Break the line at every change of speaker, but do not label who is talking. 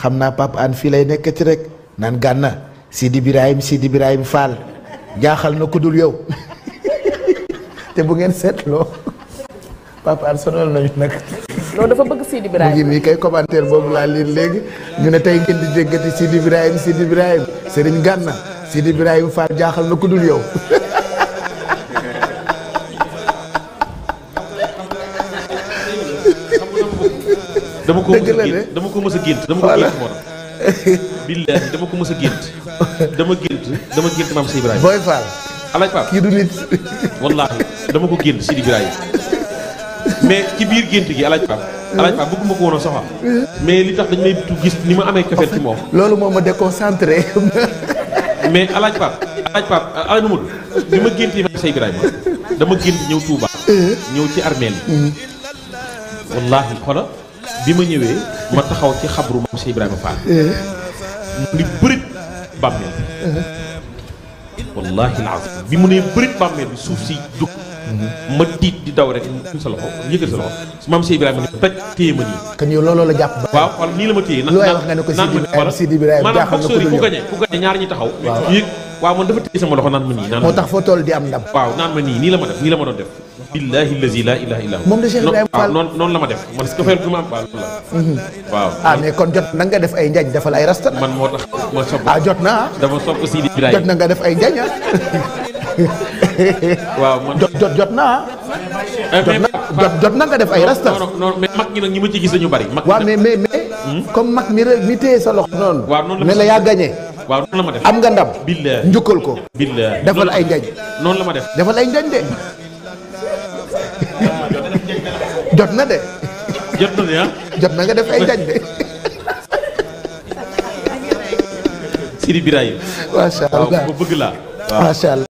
xam naa Pape Hann fii lay nekkati rek naan Gana Sidi Birahim Fall jaaxal na ku dul yow te bu ngeen seetloo Pape Hann sonal nañu nag.
loolu dafa bëgg Sidi Birahim.
mu ngi nii kay commentaire boobu laa liir léegi ñu ne tey ngeen di déggati Sidi Birahim Serigne Gana Sidi Birahim Fall jaaxal na ku dul yow.
dama ko mës a gént moo tax. billaahi dama ko mës a gént. dama gént maam Sidi Birahim.
Boy Fall.
alaaj Pape
kii du nit.
wallaahi dama ko gént Sidi Birahim mais ci biir gént gi alaaj Pape. alaaj Pape bëgguma ko woon a soxal. mais li tax dañ may gis ni ma amee cofeel ci moom.
loolu moo ma déconcentré.
mais alaaj Pape alaaj Mamadou bi ma gént yi maam Sidi Birahim dama gént ñëw Touba. ñëw ci armeel yi. wallaahi xoolal bi ma ñëwee ma taxaw ci xabru maam Cheikh Ibrahima Fall mu ni bërit bàmmeel bi wallaahi alazim bi mu nee bërit bàmmeel bi suuf si jóg ma tiit di daw rek sa loxo yëgal sa loxo maam Cheikh Ibrahima ni taj téye ma nii
kan yow looloo la jàpp ba
waaw xool nii la ma téye
lu waay wax nga ne ko Sidi Birahim jaaxal na ko
ku gañe ñaar ñi taxaw yéeg waaw man dafa téye sama loxo naan ma nii
moo tax foo toll di am ndam
waaw naan ma nii la ma def nii la ma doon def billahi allazi la ilaha illa
moom de Cheikh Ibrahima Fall
noonu la ma def man ko feel bi ma am waaw
ah mais kon jot na nga def ay njañ defal ay rasta
man moo tax ma sopp
jot na
dama sopp Sidi Birahim
jot na nga def ay njañ
waaw man
jot na jot na nga def ay rasta
non mais mag ñi nag ñi ma ci gis dañu bari mag
waaw mais comme mag mi téye sa loxo noonu
waaw noonu
ne la yaa gagné
waaw noonu la ma def
am nga ndam
billahi
njukkal ko
billahi
defal ay njañ
noonu la ma def
defal ay njañ de jot na de jot na nga def ay njañ de
Sidi Birahim
macha allah
waaw bëgg laa
macha allah